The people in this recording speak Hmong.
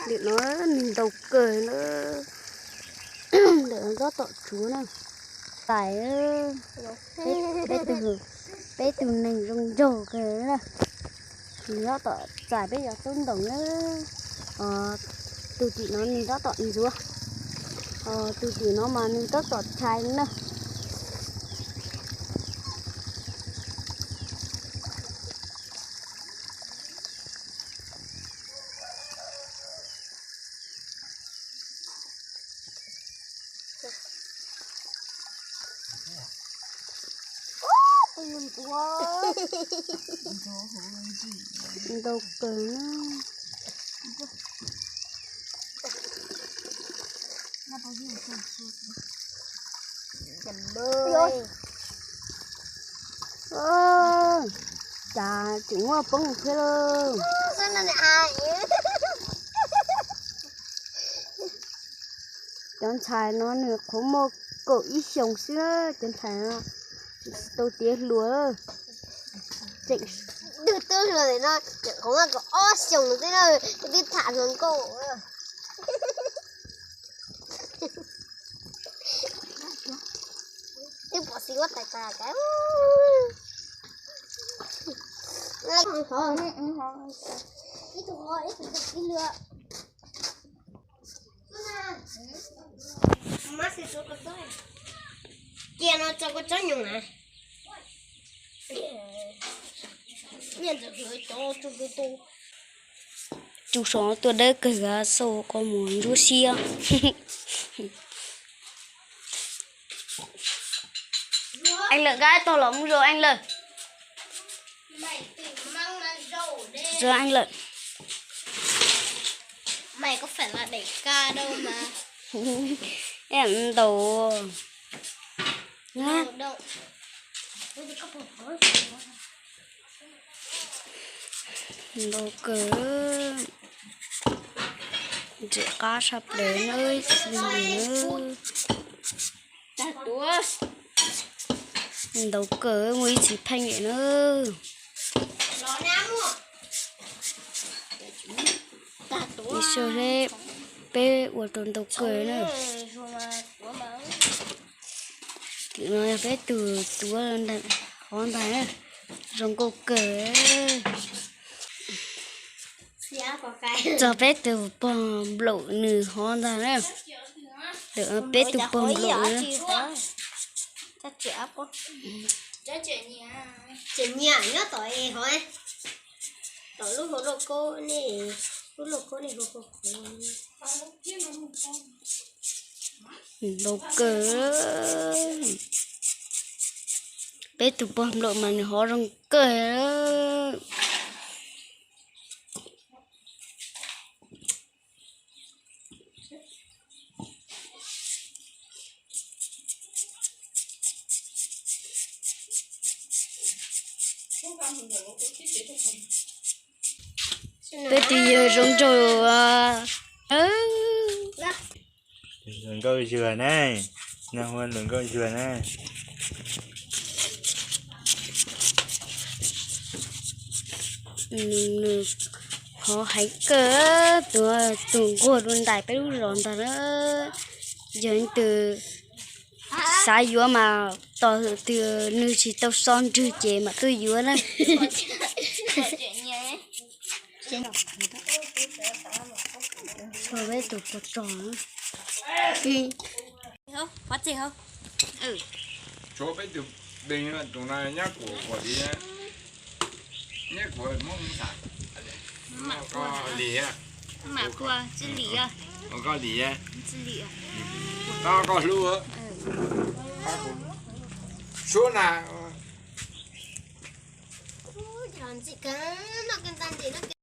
Ntawm no nws ntau kawg na. Ntawm no tab tom tsuav na. Txais, peb tug neeg zoo nraug kawg na. Nws tab tom txais peb cov xub ntoos na. Tus tim no nws tab tom ntxuav. Tus tim no mas nws tab tom tshais na. Ntau kawg na. Cas tseem muaj poob thiab lauj. Cov ntxhais no nws qhuav muaj kaum ib xyoos xwb, cov ntxhais no tsis tau tiav hluas. Tseem twb hluas no, qhuav muaj kaum ob xyoos xwb na, twb tham hluas nkauj. Twb pom xis huab tais tas kav. Cia no tso koj tsob nyoos na. Niaj ntawd cov tsuj tu tu. Tsuj sov tuaj dawb kawg, xauj koj mus ntsuab siab. Anh Lợi gái to lắm rồi anh Lợi. Giờ anh Lợi. Mày có phải là đẩy ca đâu mà. Em ntau. Ntau đâu. Ntau kawg. Ntxim qab saj plaws na. Ntau kawg, muaj ib txiv pheej lawm na. Ib soj seb peb ua rau ntau kawg na. Tim no yog peb tug tuav hov ntag, zoo nkauj kawg. Txog peb tug pog nplaum nws hov ntag na. Peb tug pog nplaum na. Tseem nyiam nyob tom hov, tom lub hauv lauj kaub ne, lub lauj kaub ne. Ntau kawg. Peb tus pog nplaum mas nws hov zoo kawg. Peb tus yawg zoo nraug. Hluas nkauj Zuag na, nws hu hluas nkauj Zuag na. Nws hov heev kawg, tus, tus nquag dua ntais peb lub zos ntag na. Yog tus xav yuav mas tos hwm twg nws tsis tau so nrwg ces mam tuaj yuav na. Peb tus pog rog. Tshuav peb tus, tus no nyob kuv ua li, nyob kuv Hmoob Xas, koj Lis, koj Lis, koj hlub, suab na.